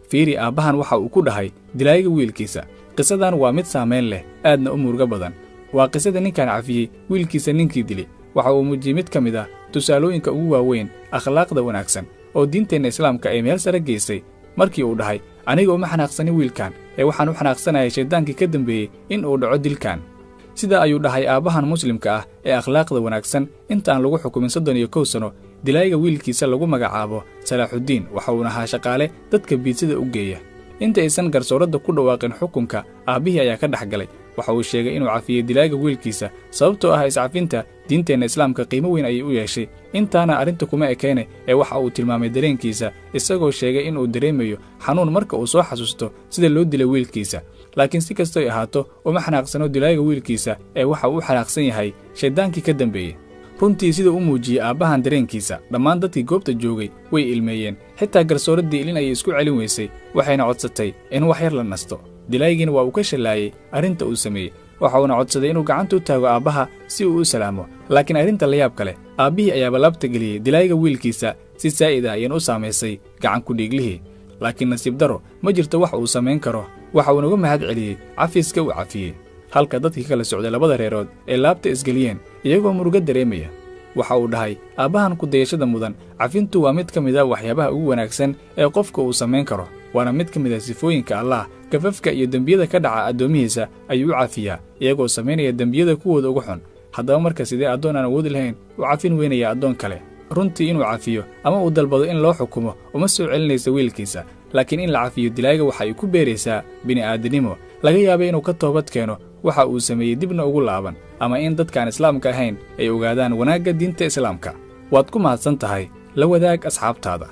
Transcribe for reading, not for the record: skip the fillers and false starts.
Fiiri aabbahan waxa uu ku dhahay dilaayiga wiilkiisa. Qisadan waa mid saamayn leh, aadna u murugo badan. Waa qisada ninkan cafiyey wiilkiisa ninkii dilay. Waxa uu muujiyey mid ka mid ah tusaalooyinka ugu waaweyn akhlaaqda wanaagsan oo diinteenna Islaamka ay meel sare geysay, markii uu dhahay: "Aniga uma xanaaqsanin wiilkan, ee waxaan u xanaaqsanayay shayddaankii ka dambeeyey in uu dhaco dilkan." Sidaa ayuu dhahay aabbahan Muslimka ah ee akhlaaqda wanaagsan intaan lagu xukumin 31 sano. Dilaayiga wiilkiisa lagu magacaabo Salaaxuddiin, waxa uuna ahaa shaqaale dadka biidsada u geeya. Inta aysan garsooradda ku dhawaaqin xukunka, aabbihii ayaa ka dhex galay. Waxa uu sheegay inuu cafiyey dilaaga wiilkiisa, sababtoo ah iscafinta diinteenna Islaamka qiimo weyn ayay u yeeshay. Intaana arrinta kuma ekeene, ee waxa uu tilmaamay dareenkiisa, isagoo sheegay inuu dareemayo xanuun marka uu soo xasuusto sida loo dilay wiilkiisa. Laakiin si kastoy ahaato, uma xanaaqsano dilaaga wiilkiisa, ee waxa uu u xanaaqsan yahay shayddaankii ka dambeeyey. Runtii, sida u muujiyey aabbahan dareenkiisa, dhammaan dadkii goobta joogay way ilmeeyeen. Xitaa garsooraddii ilin ayay isku celin weysay, waxayna codsatay in wax yar la nasto. Dilaayigiina waa uu ka shallaayey arrinta uu sameeyey, waxa uuna codsaday inuu gacanta u taago aabbaha si uu u salaamo. Laakiin arrinta layaab kale, aabbihii ayaaba laabta geliyey dilaayiga wiilkiisa. Si saa'id ah ayaan u saamaysay gacan ku-dhiiglihii, laakiin nasiib daro ma jirto wax uu samayn karo. Waxa uu naga mahad celiyey cafiska uu cafiyey, halka dadkii kala socday labada reerood ee laabta isgeliyeen iyagoo murugo dareemaya. Waxa uu dhahay aabbahan ku-dayashada mudan: "Cafintu waa mid ka mid a waxyaabaha ugu wanaagsan ee qofka uu samayn karo, waana mid ka mid a sifooyinka Allah. Gafafka iyo dembiyada ka dhaca addoomihiisa ayuu u cafiyaa iyagoo samaynaya dembiyada kuwooda ugu xun. Haddaba marka sidee addoon aan awoodi lahayn u cafin weynaya addoon kale?" Runtii, inuu cafiyo ama uu dalbado in loo xukumo uma soo celinaysa wiilkiisa, laakiin in la cafiyo dilaaga waxa ay ku beeraysaa bini'aadanimo laga yaabay inuu ka toobad keeno waxa uu sameeyey, dibna ugu laaban, ama in dadkaan Islaamka ahayn ay ogaadaan wanaagga diinta Islaamka. Waad ku mahadsan tahay. La wadaag asxaabtaada.